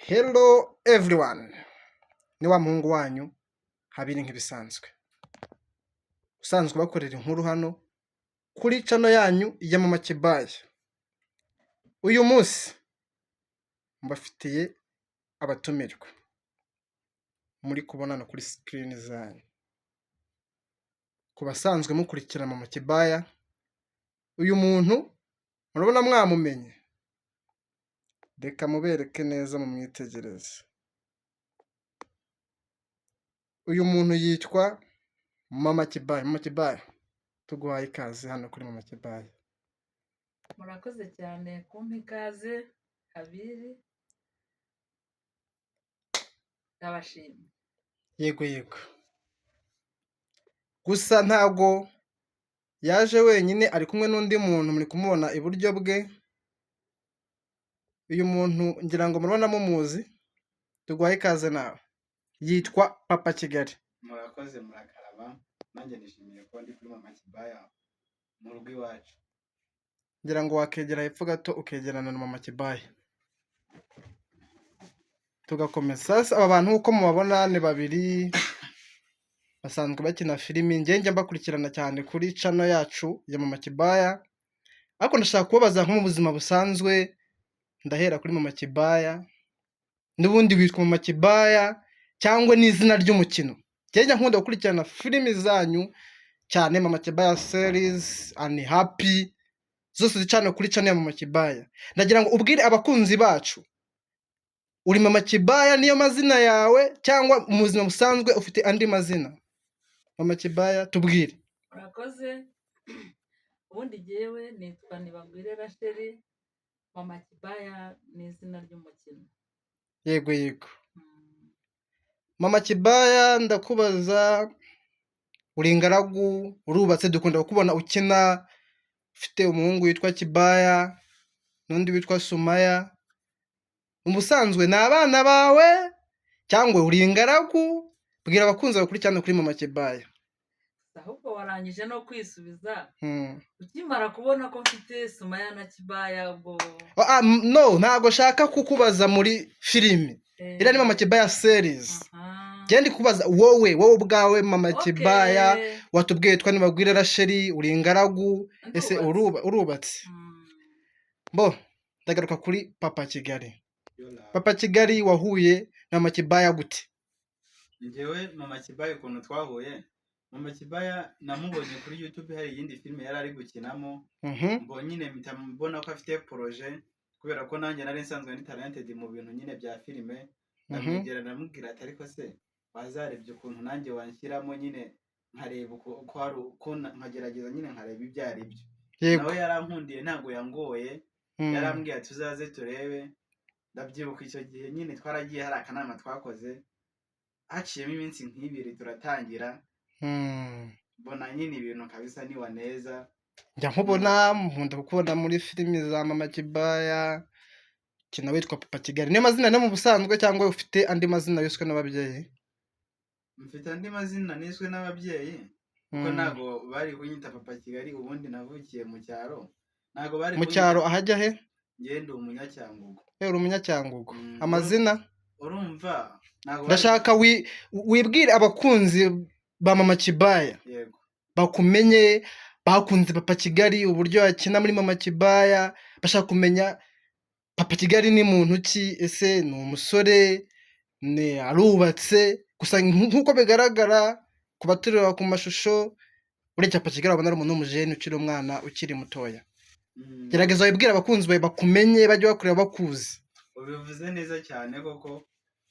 Hello everyone, ni wa muhungu wanyu Habiri nk'ibisanzwe, usanzwe bakorera inkuru hano kuri channel yanyu ya Mama Kibaya. Uyu munsi mbafitiye abatumirwa muri kubonana kuri screen zanyu. Ku basanzwe mukurikira Mama Kibaya, uyu muntu murabona mwamumenye? Reka mubereke neza mumwitegereze. Uyu muntu yitwa Mama Kibaya. Mama Kibaya, tuguhaye ikaze hano kuri Mama Kibaya. Murakoze cyane kumpa ikaze Habiri, ndabashimye. Yego. Gusa ntabwo yaje wenyine, ari kumwe n'undi muntu muri kumubona iburyo bwe. Uyu muntu ngira ngo murabona mumuzi, tuguhaye ikaze nawe. Yitwa Papa Kigali. Murakoze, murakaraba. Nanjye nishimiye kuba ndi kuri Mama Kibaya mu rugo iwacu. Ngira ngo wakegera hepfo gato ukegerana na Mama Kibaya. Tugakomeza. Sasa aba bantu uko mubabona ni babiri basanzwe bakina filimi, njye njya mbakurikirana cyane kuri channel yacu ya Mama Kibaya, ariko ndashaka kubabaza nko mu buzima busanzwe, ndahera kuri Mama Kibaya, n'ubundi witwa Mama Kibaya cyangwa ni izina ry'umukino? Njye njya nkunda gukurikirana filimi zanyu cyane, Mama Kibaya series and happy zose zicana kuri channel ya Mama Kibaya. Ndagira ngo ubwire abakunzi bacu, uri Mama Kibaya niyo mazina yawe cyangwa mu buzima busanzwe ufite andi mazina? Mama Kibaya, tubwire. Murakoze. Ubundi jyewe nitwa Nibagwire Rachel, Mama Kibaya ni izina ry'umukino. Yego. Mama Kibaya, ndakubaza, uri ingaragu, urubatse? Dukunda kukubona ukina ufite umuhungu witwa Kibaya n'undi witwa Sumaya. Mu busanzwe ni abana bawe cyangwa uri ingaragu? Bwira abakunzi bakurikirana kuri Mama Kibaya. Ahubwo warangije no kwisubiza ukimara kubona ko mfite Sumaya na Kibaya ubwo. Ah, no, ntabwo nshaka kukubaza muri filimi. Iriya ni Mama Kibaya series. Njye ndi kubaza wowe ubwawe, Mama Kibaya. Watubwiye witwa Nibagwire Rachel, uri ingaragu, ese Ndubatse. Urubatse? Mm. Bo ndagaruka kuri Papa Kigali. Yola. Papa Kigali, wahuye na Mama Kibaya gute? Njyewe Mama Kibaya, ukuntu twahuye, Mama Kibaya namubonye kuri YouTube, hari iyindi filime yari ari gukinamo. Ngo nyine mpita mbona ko afite projet, kubera ko nanjye nari nsanzwe ndi talented mu bintu nyine bya filime. Ndamwegera, ndamubwira ati: "Ariko se wazarebye ukuntu nanjye wanshyiramo nyine, nkareba uko hari uko nkagerageza nyine nkareba ibyo ari byo?" Nawe yarankundiye, ntabwo yangoye. Yarambwiye ati: "Uzaze turebe." Ndabyibuka icyo gihe nyine twaragiye, hari akanama twakoze, haciyemo iminsi nk'ibiri turatangira. Mbona nyine ibintu kabisa niwa neza. Njya nkubona, nkunda kukubona muri filimi za Mama Kibaya ukina witwa Papa Kigali. Niyo mazina no mu busanzwe cyangwa ufite andi mazina wiswe n'ababyeyi? Mfite andi mazina niswe n'ababyeyi, kuko ntabwo bari kunyita Papa Kigali. Ubundi navukiye mu cyaro, ntabwo bari Mu cyaro ahajya he? Ngende umunyacyangugu. Uri umunyacyangugu? Mm. Amazina? Urumva ntabwo bari Ndashaka wibwire abakunzi ba Mama Kibaya bakumenye, bakunze Papa Kigali uburyo akina muri Mama Kibaya, bashaka kumenya Papa Kigali ni muntu ki? Ese ni umusore, ni arubatse? Gusa nk'uko bigaragara ku batureba ku mashusho, uretse Papa Kigali wabona ari umuntu w'umujene ukiri umwana, ukiri mutoya. Gerageza wibwire abakunzi bawe bakumenye, bajye bakureba bakuzi. Ubivuze neza cyane koko.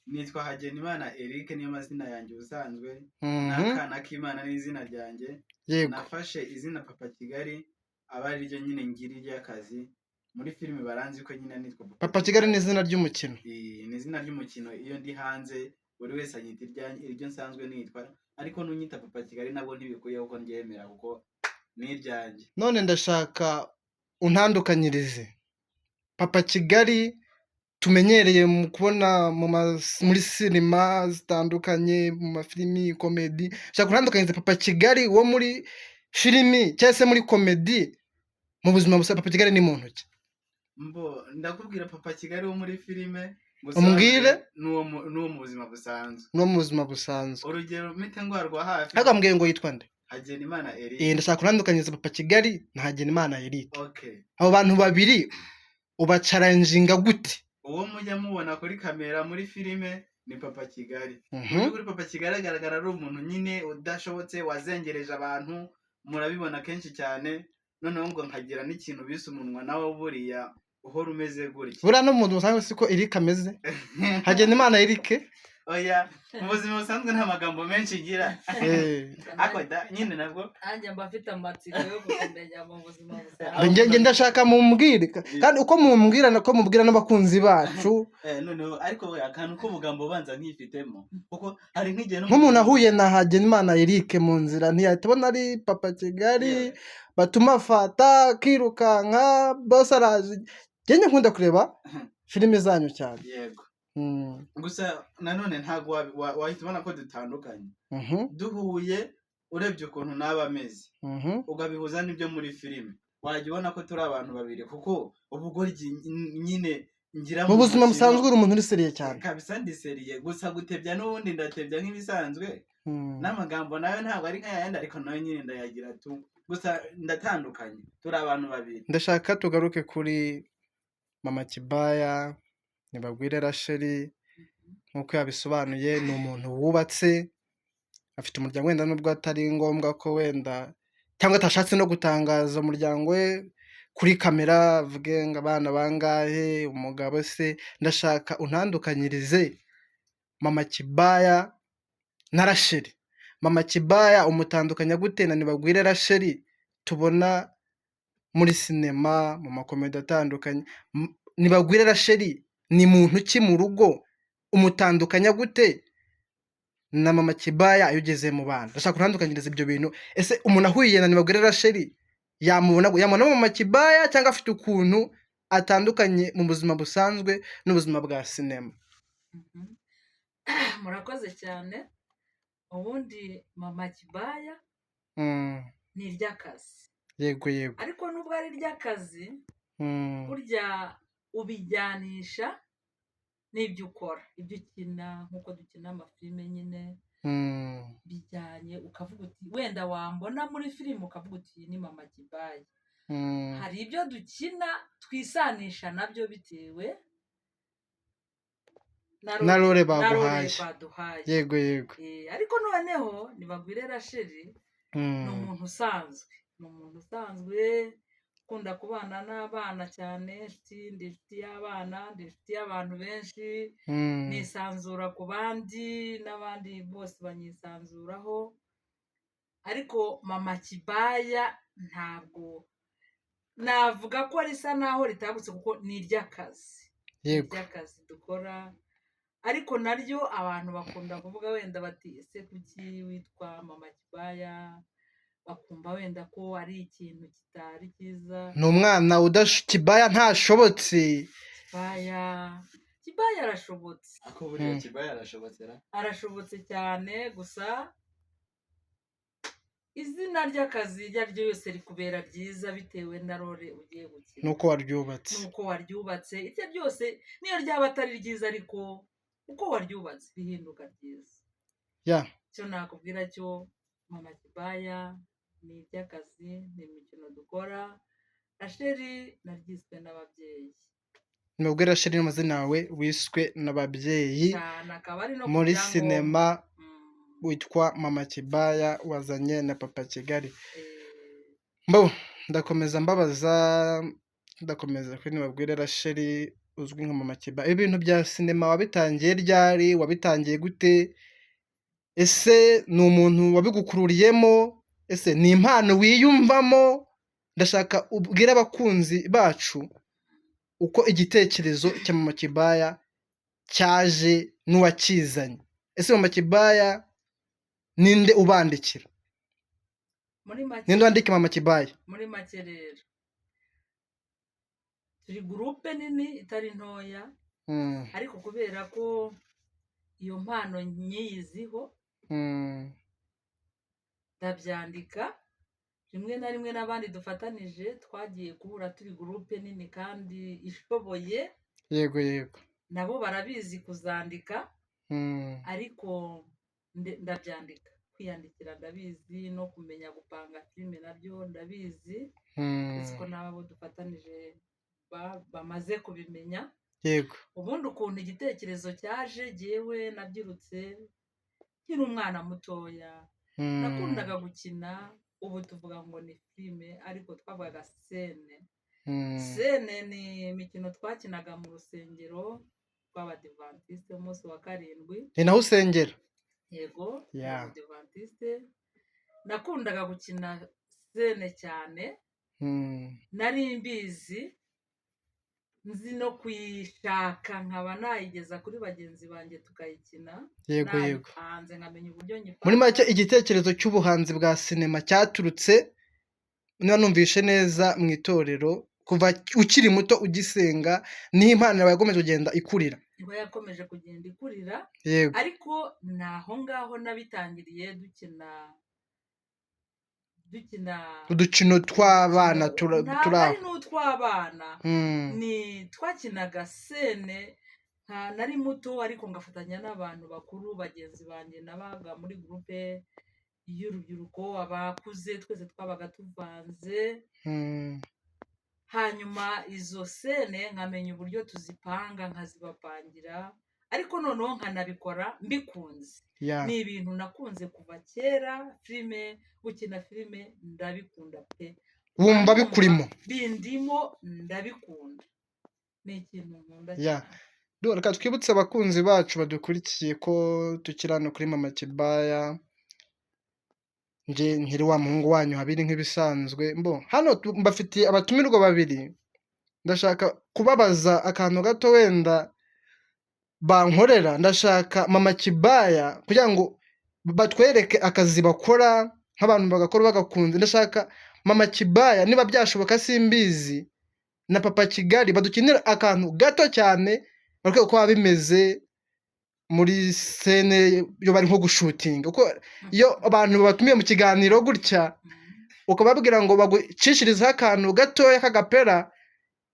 Nitwa Hagenimana Eric, niyo mazina yanjye ubusanzwe. N'akana k'Imana n'izina ryanjye. Nafashe izina Papa Kigali aba ari ryo nyine ngira iry'akazi. Muri filime baranzi ko nyine nitwa Papa Kigali ni izina ry'umukino. Ni izina ry'umukino. Iyo ndi hanze buri wese anyita iryo nsanzwe nitwa, ariko nunyita Papa Kigali nabwo ntibikwiye kuko ndyemera, kuko ni iryanjye. None ndashaka untandukanyirize Papa Kigali tumenyereye mu kubona muri sinema zitandukanye, mu mafilimi comedy. Shaka untandukanyirize Papa Kigali wo muri filimi cyangwa se muri comedy, mu buzima busa Papa Kigali ni muntu ki? Mbo ndakubwira Papa Kigali wo muri filime. Umbwire. N'uwo mu buzima busanzwe. No mu buzima busanzwe. Urugero mpite ndwarwa hafi. Ariko ambwiye ngo yitwa nde? Hagenimana Eric. Ndashaka kunandukanyiriza Papa Kigali na Hagenimana Eric. Okay. Abo bantu babiri ubacaranjinga gute? Uwo mujya mubona kuri kamera muri filime ni Papa Kigali. Kuri Papa Kigali agaragara ari umuntu nyine udashobotse, wazengereje abantu, murabibona kenshi cyane. Noneho ngo nkagira n'ikintu bise umunwa nawe buriya uhora umeze gutya. Buriya no mu buzima busanzwe siko Eric ameze? Hagenimana Eric? Oya, mu buzima busanzwe nta magambo menshi ngira. Ariko nyine nabwo nanjye mba mfite amatsiko yo kumenya mu buzima busanzwe. Njye ndashaka mumbwire, kandi uko mumbwira nako mubwira n'abakunzi bacu. Noneho ariko we akantu k'ubugambo banza nkifitemo, kuko hari nk'igihe nk'umuntu ahuye na Hagenimana Eric mu nzira ntiyahita abona ari Papa Kigali, batuma afata akirukanka, bose araje. Njye nkunda kureba filime zanyu cyane. Yego. Gusa nanone ntabwo wahita ubona ko dutandukanye. Duhuye urebye ukuntu naba ameze, ugabihuza n'ibyo muri filime, wajya ubona ko turi abantu babiri, kuko ubugoryi nyine ngira mu buzima busanzwe uri umuntu uri seriye cyane. Kabisa ndi seriye, gusa gutebya n'ubundi ndatebya nk'ibisanzwe. N'amagambo nayo ntabwo ari nk'ayandi, ariko nayo nyine ndayagira tu. Gusa ndatandukanye, turi abantu babiri. Ndashaka tugaruke kuri Mama Kibaya, Nibagwire Rachel, nk'uko yabisobanuye ni umuntu wubatse, afite umuryango, wenda nubwo atari ngombwa ko wenda cyangwa atashatse no gutangaza umuryango we kuri kamera, avuge ngo abana bangahe, umugabo se. Ndashaka untandukanyirize Mama Kibaya na Rachel. Mama Kibaya umutandukanya gute na Nibagwire Rachel tubona muri sinema, mu makomedi atandukanye? Nibagwire Rachel ni muntu ki mu rugo? Umutandukanya gute na Mama Kibaya iyo ugeze mu bana? Ndashaka kuntandukanyiriza ibyo bintu. Ese umuntu ahuye na Nibagwire Rachel yamubona Mama Kibaya, cyangwa afite ukuntu atandukanye mu buzima busanzwe n'ubuzima bwa sinema? Murakoze cyane. Ubundi Mama Kibaya ni iry'akazi. Yego yego. Ariko nubwo ari iry'akazi, burya ubijyanisha n'ibyo ukora, ibyo ukina, nk'uko dukina amafilime nyine bijyanye, ukavuga uti wenda wambona muri filime ukavuga uti iyi ni Mama Kibaya. Hari ibyo dukina twisanisha nabyo bitewe na role baguhaye. Yego yego. Ariko noneho Nibagwire Rachel ni umuntu usanzwe, ni umuntu usanzwe ukunda kubana n'abana cyane, ndi inshuti y'abana, ndi inshuti y'abantu benshi, nisanzura ku bandi n'abandi bose banyisanzuraho. Ariko Mama Kibaya ntabwo navuga ko risa naho ritagutse, kuko ni iry'akazi. Iry'akazi dukora, ariko naryo abantu bakunda kuvuga wenda bati ese kuki witwa Mama Kibaya, bakumva wenda ko ari ikintu kitari cyiza. Ni umwana Kibaya ntashobotse. Kibaya arashobotse. Ako buriya Kibaya arashobotse ra? Arashobotse cyane, gusa izina ry'akazi iryo ari ryo ryose rikubera ryiza bitewe na role ugiye gukina. Nuko waryubatse. Nuko waryubatse, ibyo byose niyo ryaba atari ryiza, ariko uko waryubatse rihinduka ryiza. Icyo nakubwira cyo Mama Kibaya ni iry'akazi, ni imikino dukora. Rachel naryiswe n'ababyeyi. Nibagwire Rachel ni amazina yawe wiswe n'ababyeyi. Cyane, akaba ari no muri sinema witwa Mama Kibaya wazanye na Papa Kigali. Mbo ndakomeza mbabaza, ndakomeza kuri Nibagwire Rachel uzwi nka Mama Kibaya. Ibintu bya sinema wabitangiye ryari? Wabitangiye gute? Ese ni umuntu wabigukururiyemo? Ese ni impano wiyumvamo? Ndashaka ubwire abakunzi bacu uko igitekerezo cya Mama Kibaya cyaje n'uwakizanye. Ese Mama Kibaya ninde ubandikira? Ninde wandika Mama Kibaya? Muri make rero turi gurupe nini itari ntoya, ariko kubera ko iyo mpano nyiyiziho ndabyandika rimwe na rimwe n'abandi dufatanije twagiye guhura turi gurupe nini kandi ishoboye. Yego yego. Nabo barabizi kuzandika, ariko ndabyandika, kwiyandikira ndabizi, no kumenya gupanga filime nabyo ndabizi, uretse ko n'abo dufatanije bamaze kubimenya. Ubundi ukuntu igitekerezo cyaje, jyewe nabyirutse nkiri umwana mutoya, nakundaga gukina. Ubu tuvuga ngo ni filime, ariko twavugaga scène. Scène ni imikino twakinaga mu rusengero rw'Abadivantisite umunsi wa karindwi. Ni naho usengera? Yego, ni Umudivantiste. Nakundaga gukina scène cyane. Nari mbizi, nzi no kuyishaka, nkaba nayigeza kuri bagenzi banjye tukayikina, yego yego nayipanze, nkamenya uburyo nyipanga. Muri make, igitekerezo cy'ubuhanzi bwa sinema cyaturutse, niba numvishe neza, mu itorero kuva ukiri muto ugisenga, niho impano yawe yakomeje kugenda ikurira. Niho yakomeje kugenda ikurira. Ariko ni aho ngaho nabitangiriye, dukina Udukino tw'abana Ntabwo turi ari aho. n'utw'abana. Ni twakinaga scène, nka nari muto ariko ngafatanya n'abantu bakuru bagenzi banjye. Nabaga muri groupe y'urubyiruko, abakuze twese twabaga tuvanze. Hanyuma izo scène nkamenya uburyo tuzipanga, nkazibapangira, ariko noneho nkanabikora mbikunze. Ni ibintu nakunze kuva kera. Filime, gukina filime ndabikunda pe. Wumva bikurimo. Bindimo, ndabikunda, ni ikintu nkunda cyane. Reka twibutse abakunzi bacu badukurikiye ko tukiri hano kuri Mama Kibaya. Njye nkiri wa muhungu wanyu Habiri nk'ibisanzwe. Mbo hano mbafitiye abatumirwa babiri. Ndashaka kubabaza akantu gato wenda bankorera. Ndashaka Mama Kibaya kugira ngo batwereke akazi bakora nk'abantu bagakora bagakunze. Ndashaka Mama Kibaya, niba byashoboka simbizi, na Papa Kigali badukinira akantu gato cyane, bareke uko biba bimeze muri scène iyo bari nko gushutinga. Kuko iyo abantu babatumiye mu kiganiro gutya, ukababwira ngo bagucishirizeho akantu gatoya k'agapera,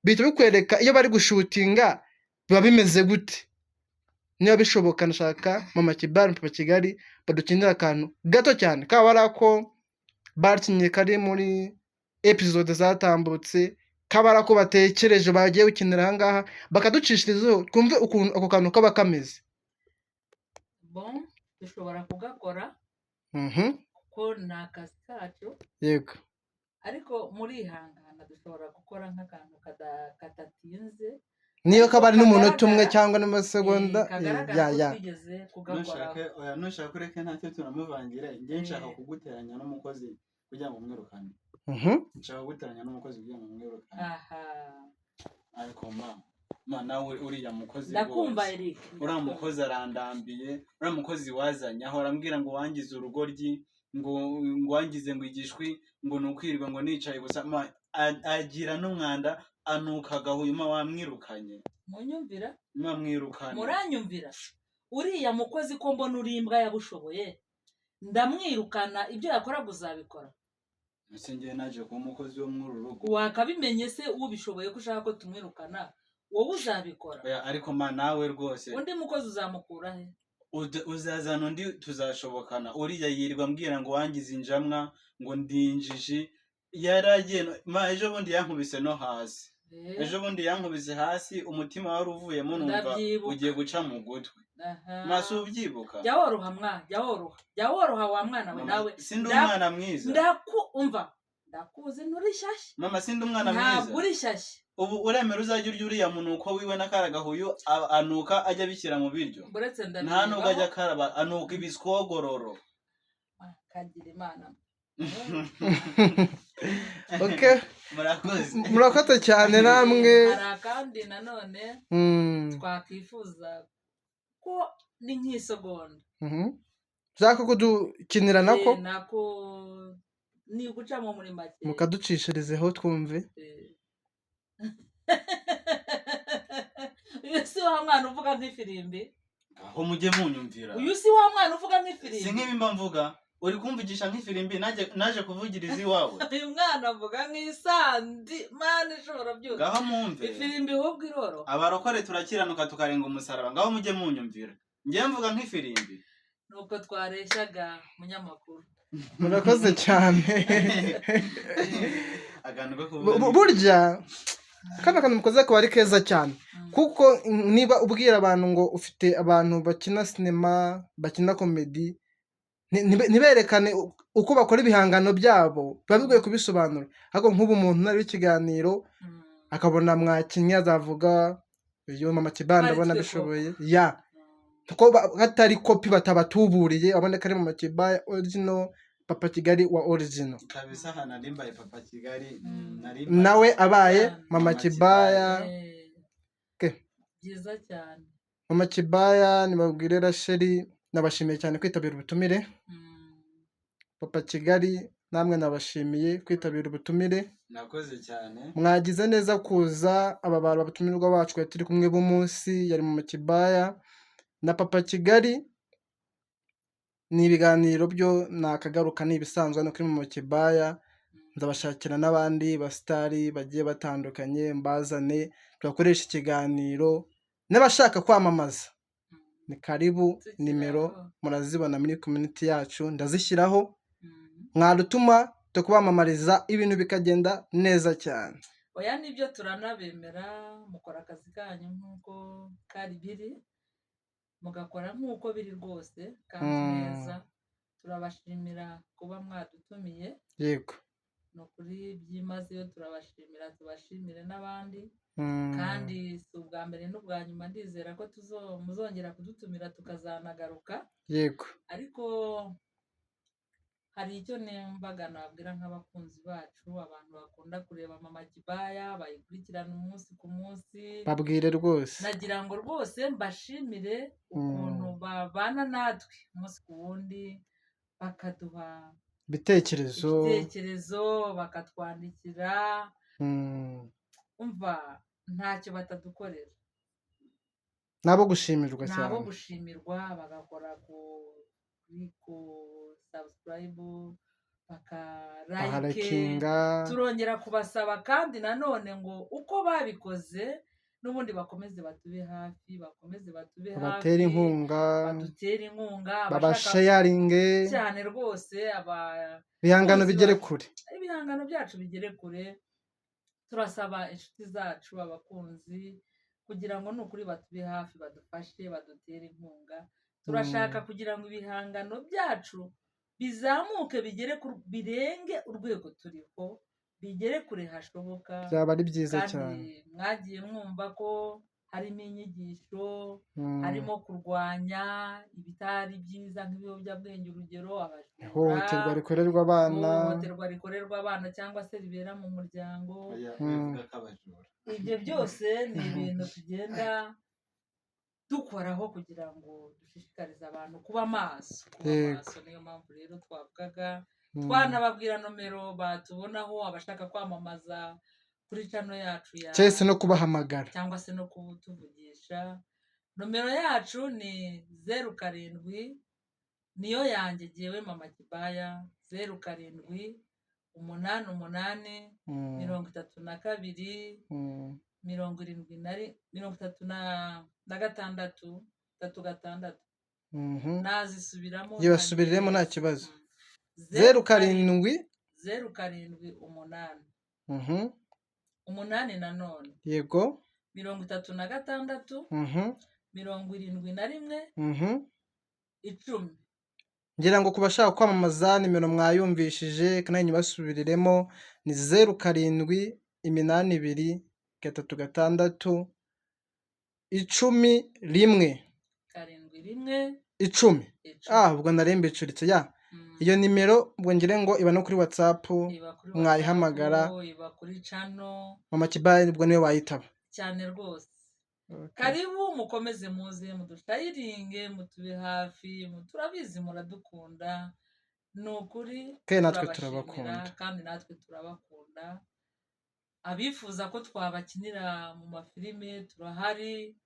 bihita bikwereka iyo bari gushutinga biba bimeze gute. Niba bishoboka, ndashaka Mama Kibaya na Papa Kigali badukinira akantu gato cyane, kaba ari ako bakinnye kari muri episode zatambutse, kaba ari ako batekereje bagiye gukinira aha ngaha, bakaducishirizaho twumve ukuntu ako kantu kaba kameze. Bon, dushobora kugakora kuko ni akazi kacu. Ariko murihangana, dushobora gukora nk'akantu kadatinze. Niyo Ariko kaba ari n'umunota umwe kagaragara, cyangwa n'amasegonda. Kagaragara ya ko ya twigeze kugakoraho. Nushaka, oya, nushaka ureke, ntacyo turamuvangira. Njye nshaka kuguteranya n'umukozi kugira ngo umwirukane. Nshaka kuguteranya n'umukozi kugira ngo umwirukane. Aha. Ariko ma nawe uriya mukozi Ndakumva, rwose. Eric. Uriya mukozi arandambiye. Uriya mukozi wazanye ahora ambwira ngo wangize urugoryi, ngo wangize ngo igishwi, ngo ni ukwirirwa ngo nicaye gusa. Ma agira n'umwanda, anuka agahuye. Ma wamwirukanye. Munyumvira? Mwamwirukane. Muranyumvira? Uriya mukozi ko mbona uri imbwa yabushoboye, ndamwirukana, ibyo yakoraga uzabikora? Ese njyewe naje kuba umukozi wo muri uru rugo? Wakabimenye se ubishoboye ko ushaka ko tumwirukana, wowe uzabikora? Oya, ariko ma nawe rwose. Undi mukozi uzamukura he? Uzazana undi tuzashobokana. Uriya yirirwa ambwira ngo wangize injamwa, ngo ndi injiji. Yaragiye ma ejo bundi yankubise no hasi. Ejo bundi yankubise hasi, umutima wari uvuyemo, numva Ndabyibuka. ugiye guca mu gutwi. Aha. Ma si ubyibuka? Jya woroha mwa, jya woroha, jya woroha wa mwana we. Mama, Nawe sindi umwana mwiza? Ndaku umva, ndakuzi, nturi shyashya. Mama, sindi umwana Ntabwo mwiza? uri shyashya. Ubu uremera uzajya urya uriya munuko wiwe n'akaragahuyu anuka, ajya abishyira mu biryo? Uretse Nta nubwo ajya ndabirebaho. akaraba, anuka ibiswogororo. Kagira Imana. Okay. Murakoze. Murakoze cyane namwe. Hari akandi nanone twakwifuza ko ni nk'isegonda. Ushaka kudukinira nako? Nako ni ugucamo muri make. Mukaducishirizeho twumve. Uyu si wa mwana uvuga nk'ifirimbi. Aho mujye munyumvira. Uyu si wa mwana uvuga Si nk'ifirimbi. nk'ibi mba mvuga. Uri kumvugisha nk'ifirimbi, nanjye naje kuvugiriza iwawe. Uyu mwana avuga nk'isandi, Mana ishobora byose. Ngaho mwumve. Ifirimbi ahubwo iroroha. Abarokore turakiranuka tukarenga umusaraba. Ngaho mujye munyumvira, njye mvuga nk'ifirimbi. Nuko twareshyaga, munyamakuru. Murakoze cyane. Akantu ko kuvuga Burya kano kantu mukoze kaba ari keza cyane, kuko niba ubwira abantu ngo ufite abantu bakina sinema, bakina comedy, ntiberekane uko bakora ibihangano byabo, biba bigoye kubisobanura. Ariko nk'ubu umuntu nari ikiganiro akabona mwakinnye, azavuga uyu Mama Kibanda Twari abona twe. abishoboye ya kuko hatari kopi batabatuburiye, abona ko ari Mama Kibaya original, Papa Kigali wa original. Kabisa, aha nari mbaye Papa Kigali, nari mbaye Nawe abaye Cyane. Mama Mama Kibaya. Okay. Byiza cyane. Mama Kibaya, nibabwire Rachel, nabashimiye cyane kwitabira ubutumire. Papa Kigali, namwe nabashimiye kwitabira ubutumire. Nakoze cyane. Mwagize neza kuza. Aba bantu abatumirwa bacu twari turi kumwe b'umunsi yari Mama Kibaya na Papa Kigali. Ni ibiganiro byo nakagaruka, ni ibisanzwe hano kuri Mama Kibaya. Ndabashakira n'abandi basitari bagiye batandukanye, mbazane tubakoresha ikiganiro. N'abashaka kwamamaza ni karibu. Tukiri Nimero aho. murazibona muri community yacu, ndazishyiraho. Mwadutuma tukubamamariza, ibintu bikagenda neza cyane. Oya, nibyo, turanabemera. Mukora akazi kanyu nk'uko kari biri, mugakora nk'uko biri rwose kandi neza. Turabashimira kuba mwadutumiye. Ni ukuri byimazeyo turabashimira, tubashimire n'abandi. Kandi si ubwa mbere n'ubwa nyuma, ndizera ko muzongera kudutumira tukazanagaruka. Ariko hari icyo nembaga nabwira nk'abakunzi bacu, abantu bakunda kureba Mama Kibaya, bayikurikirana umunsi ku munsi. Babwire rwose. Nagira ngo rwose mbashimire ukuntu babana natwe umunsi ku wundi, bakaduha ibitekerezo, ibitekerezo, bakatwandikira. Umva, ntacyo batadukorera. Nabo gushimirwa Ni abo cyane. gushimirwa. Bagakora ku subscribe, bakalike. Baharakinga. Turongera kubasaba kandi nanone ngo uko babikoze n'ubundi bakomeze batube hafi, bakomeze batube hafi, babatere inkunga, badutere inkunga, abashaka babasharinge cyane rwose aba ibihangano abakunzi bigere bacu. kure. Ibihangano byacu bigere kure. Turasaba inshuti zacu, abakunzi, kugira ngo ni ukuri batube hafi, badufashe, badutere inkunga. Turashaka kugira ngo ibihangano byacu bizamuke, bigere birenge urwego turiho, bigere kure hashoboka. Byaba ari byiza Kandi cyane. mwagiye mwumva ko harimo inyigisho, harimo kurwanya ibitari byiza nk'ibiyobyabwenge, urugero abajura, Ihohoterwa rikorerwa abana. Ihohoterwa rikorerwa abana cyangwa se ribera mu muryango. Oya, wivuga ko abajura. Ibyo byose ni ibintu tugenda dukoraho kugira ngo dushishikarize abantu kuba maso, kuba maso. Niyo mpamvu rero twavugaga, twanababwira nomero batubonaho, abashaka kwamamaza kuri channel yacu ya Cyangwa se no kubahamagara. cyangwa se no kutuvugisha. Nomero yacu ni 07, niyo yanjye jyewe Mama Kibaya, 0788 32 76 36. Nazisubiramo. Yibasubiriremo, nta Ntangiye. kibazo. 07 07. 078 8 nanone 36 71 10. Ngira ngo ku bashaka kwamamaza, nimero mwayumvishije, kandi nyibasubiriremo, ni 0782 36 10 1. 7 1. 10. 10. Ah, ubwo nari mbicuritse ya. Iyo nimero ubwo ngire ngo iba no kuri WhatsApp, Iba kuri mwayihamagara. WhatsApp, iba kuri channel. Mama Kibaya ubwo niwe wayitaba. Cyane rwose. Okay. Karibu, mukomeze muze mudushayiringe, mutube hafi, turabizi muradukunda, ni ukuri. Kandi natwe Turabashimira, turabakunda. kandi natwe turabakunda. Abifuza ko twabakinira mu mafilime turahari,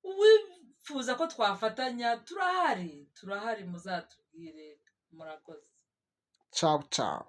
uwifuza ko twafatanya turahari, turahari, muzatubwire. Murakoze. Ciao ciao.